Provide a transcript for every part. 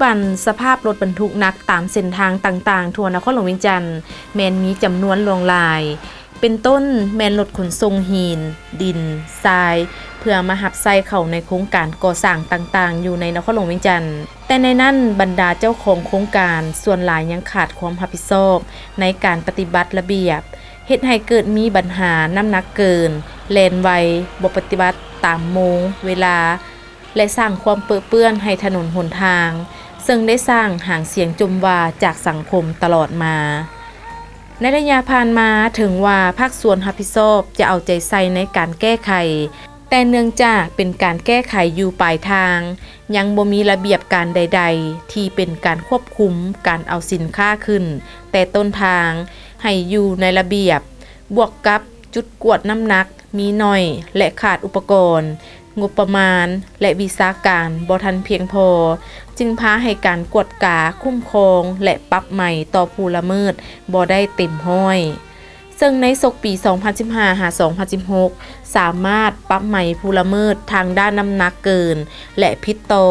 ປັນສະພາບລົດບັນທຸກໜັກຕາມເສັ້ນທາງຕ່າງໆທົ່ວນະຄອນຫຼວງວຽງຈັນ ແມ່ນມີຈຳນວນຫຼວງຫຼາຍ ເປັນຕົ້ນແມ່ນລົດຂົນສົ່ງຫີນ, ດິນ, ຊາຍ ເພື່ອມາຮັບໃຊ້ເຂົ້າໃນໂຄງການກໍ່ສ້າງຕ່າງໆຢູ່ໃນນະຄອນຫຼວງວຽງຈັນ. ແຕ່ໃນນັ້ນບັນດາເຈົ້າຂອງໂຄງການສ່ວນຫຼາຍຍັງຂາດຄວາມຮັບຜິດຊອບໃນການປະຕິບັດລະບຽບ, ເຮັດໃຫ້ເກີດມີບັນຫານ້ຳໜັກເກີນ, ແລ່ນໄວ, ບໍ່ປະຕິບັດຕາມໂມງເວລາ ແລະ ສ້າງຄວາມເປິເປື້ອນໃຫ້ຖະໜົນຫົນທາງ, ເຊິ່ງໄດ້ສ້າງຫາງສຽງຈົ່ມວ່າຈາກສັງຄົມຕະຫຼອດມາ. ໃນໄລຍະຜ່ານມາ, ເຖິງວ່າພາກສ່ວນຮັບຜິດຊອບຈະເອົາໃຈໃສ່ໃນການແກ້ໄຂ, ແຕ່ເນື່ອງຈາກເປັນການແກ້ໄຂຢູ່ປາຍທາງ, ຍັງບໍ່ມີລະບຽບການໃດໆທີ່ເປັນການຄວບຄຸມການເອົາສິນຄ້າຂຶ້ນແຕ່ຕົ້ນທາງ ໃຫ້ຢູ່ໃນລະບຽບ, ບວກກັບຈຸດກວດນ້ຳໜັກມີໜ້ອຍ ແລະ ຂາດອຸປະກອນ, ງົບປະມານ ແລະ ວິຊາການບໍ່ທັນພຽງພໍ, ຈຶ່ງພາໃຫ້ການກວດກາ, ຄຸ້ມຄອງ ແລະ ປັບໃໝຕໍ່ຜູ້ລະເມີດບໍ່ໄດ້ເຕັມຮ້ອຍ. ເຊິ່ງໃນສົກປີສອງພັນສິບຫ້າ ຫາ ສອງພັນສິບຫົກ ສາມາດປັບໃໝຜູ້ລະເມີດທາງດ້ານນ້ຳໜັກເກີນ ແລະ ຜິດຕໍ່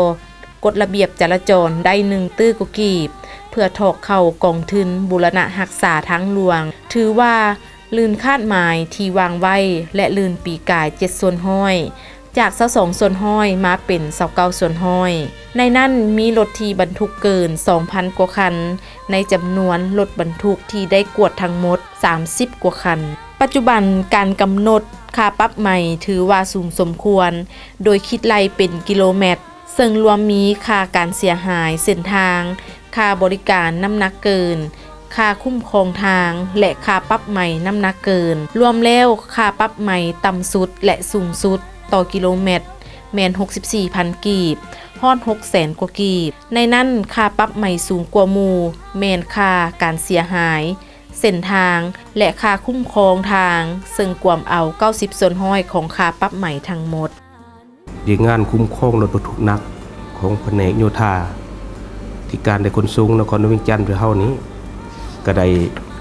ກົດລະບຽບຈະລາຈອນໄດ້ໜຶ່ງຕື້ກວ່າກີບ ເພື່ອຖອກເຂົ້າກອງທຶນບູລະນະຮັກສາທາງຫຼວງ, ຖືວ່າລື່ນຄາດໝາຍທີ່ວາງໄວ້ ແລະ ລື່ນປີກາຍເຈັດສ່ວນຮ້ອຍ ຈາກຊາວສອງສ່ວນຮ້ອຍມາເປັນຊາວເກົ້າສ່ວນຮ້ອຍ. ໃນນັ້ນມີລົດທີ່ບັນທຸກເກີນສອງພັນກວ່າຄັນ ໃນຈຳນວນລົດບັນທຸກທີ່ໄດ້ກວດທັງໝົດສາມສິບກວ່າຄັນ. ປັດຈຸບັນການກຳນົດຄ່າປັບໃໝຖືວ່າສູງສົມຄວນ ໂດຍຄິດໄລ່ເປັນກິໂລແມັດ, ເຊິ່ງລວມມີຄ່າການເສຍຫາຍເສັ້ນທາງ, ຄ່າບໍລິການນ້ຳໜັກເກີນ, ຄ່າຄຸ້ມຄອງທາງ ແລະ ຄ່າປັບໃໝນ້ຳໜັກເກີນ. ລວມແລ້ວ, ຄ່າປັບໃໝຕ່ຳສຸດ ແລະ ສູງສຸດຕໍ່ກິໂລແມັດແມ່ນຫົກສິບສີ່ພັນກີບ ຮອດຫົກແສນກວ່າກີບ. ໃນນັ້ນ, ຄ່າປັບໃໝສູງກວ່າໝູ່ແມ່ນຄ່າການເສຍຫາຍເສັ້ນທາງ ແລະ ຄ່າຄຸ້ມຄອງທາງ, ເຊິ່ງກວມເອົາເກົ້າສິບສ່ວນຮ້ອຍຂອງຄ່າປັບໃໝທັງໝົດ. ວຽກງານຄຸ້ມຄອງລົດບັນທຸກໜັກຂອງພະແນກໂຍທາທິການ ແລະ ຂົນສົ່ງນະຄອນຫຼວງວຽງຈັນເຮົານີ້ ກໍໄດ້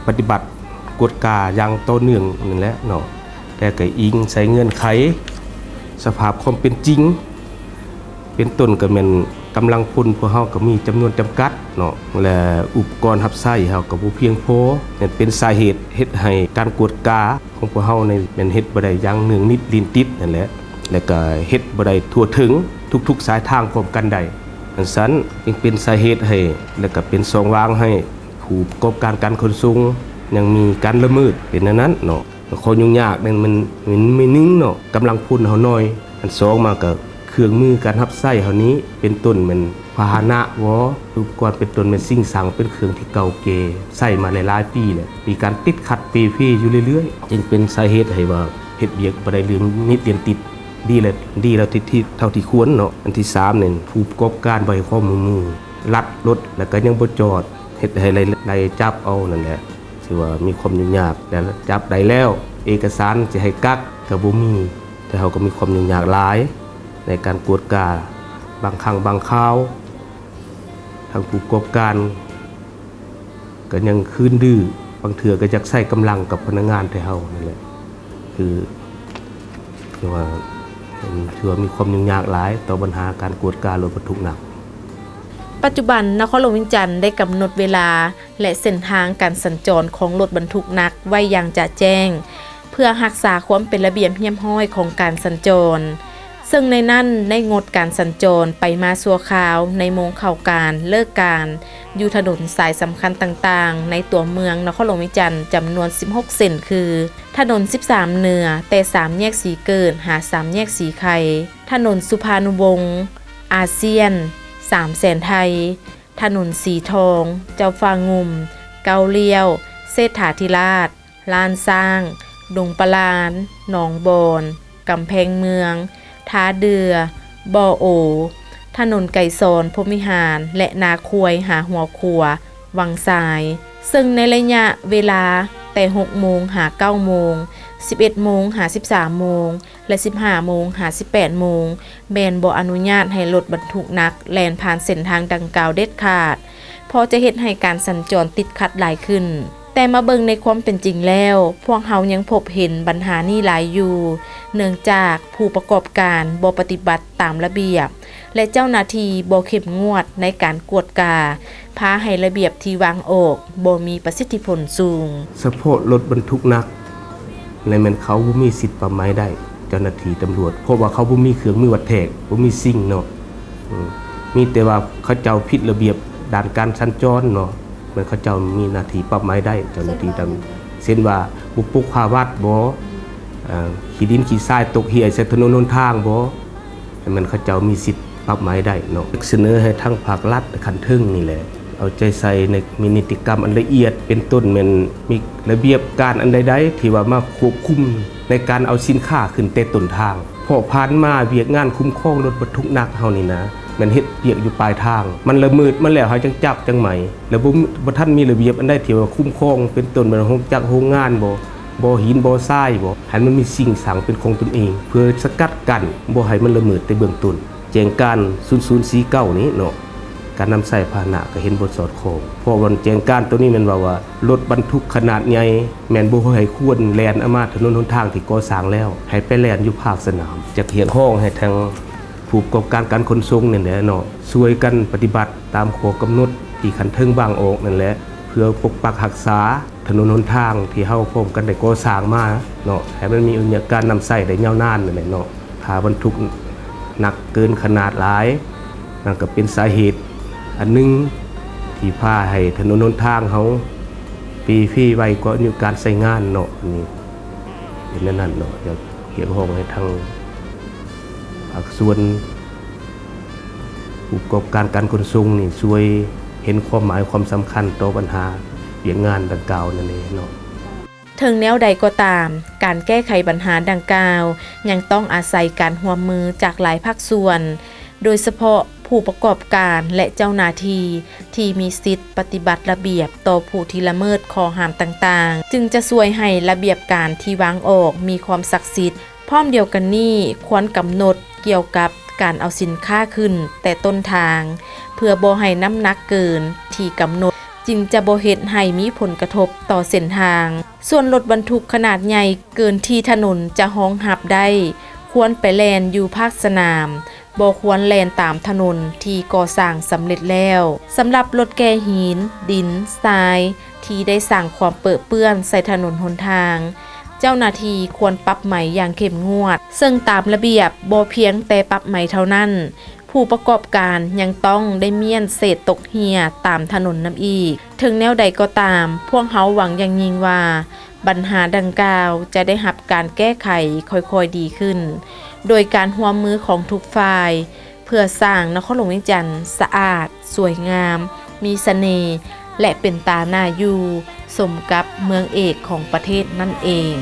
ປະຕິບັດກວດກາຢ່າງຕໍ່ເນື່ອງນັ້ນແຫຼະເນາະ, ແຕ່ກໍອີງໃສ່ເງື່ອນໄຂສະພາບຄວາມເປັນຈິງ ເປັນຕົ້ນກໍແມ່ນກຳລັງພົນພວກເຮົາກໍມີຈຳນວນຈຳກັດເນາະ ແລະ ອຸປະກອນຮັບໃຊ້ເຮົາກໍບໍ່ພຽງພໍ, ນັ້ນເປັນສາເຫດເຮັດໃຫ້ການກວດກາ ຂອງພວກເຮົານີ້ແມ່ນເຮັດບໍ່ໄດ້ຢ່າງເນື່ອງນິດຫຼິ້ນຕິດນັ້ນແຫຼະ ແລະ ກະເຮັດບໍ່ໄດ້ທົ່ວເຖິງທຸກໆສາຍທາງພ້ອມກັນໄດ້. ອັນຊັ້ນຈຶ່ງເປັນສາເຫດໃຫ້ ແລະ ກະເປັນຊ່ອງວ່າງໃຫ້ຜູ້ປະກອບການການຂົນສົ່ງຍັງມີການລະເມີດ ເປັນແນວນັ້ນເນາະ. ຂໍ້ຫຍຸ້ງຍາກນັ້ນມັນ ມັນມີໜຶ່ງເນາະ ກຳລັງພົນເຮົາໜ້ອຍ, ອັນສອງມາກະ ເຄື່ອງມືການຮັບໃຊ້ເຮົານີ້ ເປັນຕົ້ນແມ່ນພາຫະນະບໍ ອຸປະກອນເປັນຕົ້ນແມ່ນຊິງຊັງ ເປັນເຄື່ອງທີ່ເກົ່າແກ່ ໃຊ້ມາຫຼາຍໆປີແລ້ວ ມີການຕິດຂັດເປ່ເພຢູ່ເລື້ອຍໆ ຈຶ່ງເປັນສາເຫດໃຫ້ວ່າເຮັດວຽກບໍ່ໄດ້ເລື່ອງນິດເດືອນຕິດ ດີແລ້ວ ດີແລ້ວທີ່ ທີ່ ເທົ່າທີ່ຄວນເນາະ. ອັນທີສາມນີ້ ຜູ້ປະກອບການບໍ່ໃຫ້ຄວາມຮ່ວມມື ລັດລົດແລ້ວກໍຍັງບໍ່ຈອດ ເຮັດໃຫ້ໄລ່ ໄລ່ຈັບເອົານັ້ນແຫຼະ ຖືວ່າມີຄວາມຫຍຸ້ງຍາກ ແລະ ຈັບໄດ້ແລ້ວ ເອກະສານຊິໃຫ້ກັກກໍບໍ່ມີ. ແຕ່ເຮົາກໍມີຄວາມຫຍຸ້ງຍາກຫຼາຍໃນການກວດກາ ບາງຄັ້ງບາງຄາວ ທາງຜູ້ປະກອບການກໍຍັງຄືນດື້ ບາງເທື່ອກໍຢາກໃຊ້ກຳລັງກັບພະນັກງານແທ້ເຮົານັ້ນແຫຼະ ຄື ຖືວ່າ ຖືວ່າມີຄວາມຫຍຸ້ງຍາກຫຼາຍຕໍ່ບັນຫາການກວດກາລົດບັນທຸກໜັກ. ປັດຈຸບັນນະຄອນຫຼວງວຽງຈັນໄດ້ກຳນົດເວລາ ແລະ ເສັ້ນທາງການສັນຈອນຂອງລົດບັນທຸກໜັກໄວ້ຢ່າງຈະແຈ້ງ ເພື່ອຮັກສາຄວາມເປັນລະບຽບຮຽບຮ້ອຍຂອງການສັນຈອນ, ເຊິ່ງໃນນັ້ນໄດ້ງົດການສັນຈອນໄປມາຊົ່ວຄາວໃນໂມງເຂົ້າການເລີກການ ຢູ່ຖະໜົນສາຍສຳຄັນຕ່າງໆໃນຕົວເມືອງນະຄອນຫຼວງວຽງຈັນ ຈຳນວນສິບຫົກເສັ້ນ ຄື ຖະໜົນສິບສາມເໜືອ ແຕ່ສາມແຍກສີເກີດ ຫາສາມແຍກສີໄຄ, ຖະໜົນສຸພານຸວົງ, ອາຊຽນ, ສາມແສນໄທ, ຖະໜົນສີທອງ, ເຈົ້າຟ້າງຸ່ມ, ເກົ້າລ້ຽວ, ເສດຖາທິລາດ, ລ້ານຊ້າງ, ດົງປະລານ, ໜອງບອນ, ກຳແພງເມືອງ, ທ່າເດື່ອ, ບໍ່ໂອ, ຖະໜົນໄກສອນ ພົມວິຫານ ແລະ ນາຄວາຍ ຫາຫົວຂົວ, ວັງຊາຍ, ເຊິ່ງໃນໄລຍະເວລາແຕ່ຫົກໂມງຫາເກົ້າໂມງ, ສິບເອັດໂມງຫາສິບສາມໂມງ ແລະ ສິບຫ້າໂມງຫາສິບແປດໂມງ ແມ່ນບໍ່ອະນຸຍາດໃຫ້ລົດບັນທຸກໜັກແລ່ນຜ່ານເສັ້ນທາງດັ່ງກ່າວເດັດຂາດ ເພາະຈະເຮັດໃຫ້ການສັນຈອນຕິດຂັດຫຼາຍຂຶ້ນ. ແຕ່ມາເບິ່ງໃນຄວາມເປັນຈິງແລ້ວ, ພວກເຮົາຍັງພົບເຫັນບັນຫານີ້ຫຼາຍຢູ່, ເນື່ອງຈາກຜູ້ປະກອບການບໍ່ປະຕິບັດຕາມລະບຽບ ແລະ ເຈົ້າໜ້າທີ່ບໍ່ເຂັ້ມງວດໃນການກວດກາ, ພາໃຫ້ລະບຽບທີ່ວາງອອກບໍ່ມີປະສິດທິຜົນສູງ. ສະເພາະລົດບັນທຸກໜັກ ແລະ ແມ່ນເຂົາບໍ່ມີສິດປັບໃໝໄດ້ ເຈົ້າໜ້າທີ່ຕຳຫຼວດ, ເພາະວ່າເຂົາບໍ່ມີເຄື່ອງມືວັດແທກ, ບໍ່ມີຊິງເນາະ. ອືມ ມີແຕ່ວ່າເຂົາເຈົ້າຜິດລະບຽບດ້ານການສັນຈອນເນາະ, ແມ່ນເຂົາເຈົ້າມີໜ້າທີ່ປັບໃໝໄດ້ ເຈົ້າໜ້າທີ່ຕຳ ເຊັ່ນວ່າ ບໍ່ປົກຜ້າວັດບໍ, ເອີ ຂີ້ດິນຂີ້ຊາຍຕົກເຮ່ຍໃສ່ຖະໜົນຫົນທາງບໍ, ແມ່ນເຂົາເຈົ້າມີສິດປັບໃໝໄດ້ເນາະ. ສະເໜີໃຫ້ທາງພາກລັດຂັ້ນເທິງນີ້ແຫຼະ ເອົາໃຈໃສ່ໃນມີນິຕິກຳອັນລະອຽດ ເປັນຕົ້ນແມ່ນມີລະບຽບການອັນໃດໆ ທີ່ວ່າມາຄວບຄຸມໃນການເອົາສິນຄ້າຂຶ້ນແຕ່ຕົ້ນທາງ. ເພາະຜ່ານມາວຽກງານຄຸ້ມຄອງລົດບັນທຸກໜັກເຮົານີ້ນະ ແມ່ນເຮັດວຽກຢູ່ປາຍທາງ, ມັນລະເມີດມາແລ້ວເຮົາຈັ່ງຈັບຈັ່ງໄໝ, ແລ້ວບໍ່ ບໍ່ທັນມີລະບຽບອັນໃດທີ່ວ່າຄຸ້ມຄອງ ເປັນຕົ້ນແມ່ນໂຮງຈັກໂຮງງານບໍ, ບໍ່ຫີນບໍ່ຊາຍບໍ, ໃຫ້ມັນມີສິ່ງສ້າງເປັນຂອງຕົນເອງ ເພື່ອສະກັດກັ້ນບໍ່ໃຫ້ມັນລະເມີດແຕ່ເບື້ອງຕົ້ນ. ແຈ້ງການສູນສູນສີ່ເກົ້ານີ້ເນາະ ການນຳໃຊ້ພາຫະນະກໍເຫັນບໍ່ສອດຄ່ອງ, ເພາະວ່າແຈ້ງການໂຕນີ້ແມ່ນເວົ້າວ່າ ລົດບັນທຸກຂະໜາດໃຫຍ່ແມ່ນບໍ່ໃຫ້ຄວນແລ່ນເອົາມາຖະໜົນຫົນທາງທີ່ກໍ່ສ້າງແລ້ວ, ໃຫ້ໄປແລ່ນຢູ່ພາກສະໜາມ. ຢາກຮຽກຮ້ອງໃຫ້ທາງຜູ້ປະກອບການການຂົນສົ່ງນີ້ແຫຼະເນາະ ຊ່ວຍກັນປະຕິບັດຕາມຂໍ້ກຳນົດທີ່ຂັ້ນເທິງວາງອອກນັ້ນແຫຼະ ເພື່ອປົກປັກຮັກສາ ຖະໜົນຫົນທາງທີ່ເຮົາພ້ອມກັນໄດ້ກໍ່ສ້າງມາເນາະ ໃຫ້ມັນມີອາຍຸການນຳໃຊ້ໄດ້ຍາວນານນັ້ນແຫຼະເນາະ. ຖ້າບັນທຸກໜັກເກີນຂະໜາດຫຼາຍ ນັ້ນກໍເປັນສາເຫດອັນໜຶ່ງທີ່ພາໃຫ້ຖະໜົນຫົນທາງເຮົາເປ່ເພໄວກວ່າອາຍຸການໃຊ້ງານເນາະ. ອັນນີ້ເປັນແນວນັ້ນເນາະ, ຢາກຮຽກຮ້ອງໃຫ້ທາງພາກສ່ວນ ຜູ້ປະກອບການການຂົນສົ່ງນີ້ຊ່ວຍເຫັນຄວາມໝາຍຄວາມສຳຄັນຕໍ່ບັນຫາວຽກງານດັ່ງກ່າວນັ້ນເດເນາະ. ເຖິງແນວໃດກໍຕາມ, ການແກ້ໄຂບັນຫາດັ່ງກ່າວ ຍັງຕ້ອງອາໄສການຮ່ວມມືຈາກຫຼາຍພາກສ່ວນ, ໂດຍສະເພາະຜູ້ປະກອບການ ແລະ ເຈົ້າໜ້າທີ່ ທີ່ມີສິດປະຕິບັດລະບຽບຕໍ່ຜູ້ທີ່ລະເມີດຂໍ້ຫ້າມຕ່າງໆ, ຈຶ່ງຈະຊ່ວຍໃຫ້ລະບຽບການທີ່ວາງອອກມີຄວາມສັກສິດ. ພ້ອມດຽວກັນນີ້, ຄວນກຳນົດກ່ຽວກັບການເອົາສິນຄ້າຂຶ້ນແຕ່ຕົ້ນທາງ ເພື່ອບໍ່ໃຫ້ນ້ຳໜັກເກີນທີ່ກຳນົດ, ຈຶ່ງຈະບໍ່ເຮັດໃຫ້ມີຜົນກະທົບຕໍ່ເສັ້ນທາງ. ສ່ວນລົດບັນທຸກຂະໜາດໃຫຍ່ເກີນທີ່ຖະໜົນຈະຮອງຮັບໄດ້, ຄວນໄປແລ່ນຢູ່ພາກສະໜາມ, ບໍ່ຄວນແລ່ນຕາມຖະໜົນທີ່ກໍ່ສ້າງສຳເລັດແລ້ວ. ສຳລັບລົດແກ່ຫີນ, ດິນ, ຊາຍ ທີ່ໄດ້ສ້າງຄວາມເປິເປື້ອນໃສ່ຖະໜົນຫົນທາງ, ເຈົ້າໜ້າທີ່ຄວນປັບໃໝຢ່າງເຂັ້ມງວດ, ເຊິ່ງຕາມລະບຽບບໍ່ພຽງແຕ່ປັບໃໝເທົ່ານັ້ນ, ຜູ້ປະກອບການຍັງຕ້ອງໄດ້ມ້ຽນເສດຕົກເຮ່ຍຕາມຖະໜົນນຳອີກ. ເຖິງແນວໃດກໍຕາມ, ພວກເຮົາຫວັງຢ່າງຍິ່ງວ່າ ບັນຫາດັ່ງກ່າວຈະໄດ້ຮັບການແກ້ໄຂຄ່ອຍໆດີຂຶ້ນ, ໂດຍການຮ່ວມມືຂອງທຸກຝ່າຍ ເພື່ອສ້າງນະຄອນຫຼວງວຽງຈັນສະອາດ, ສວຍງາມ, ມີສະເໜ່ຫະ ແລະ ເປັນຕາໜ້າຢູ່, ສົມກັບເມືອງເອກຂອງປະເທດນັ້ນເອງ.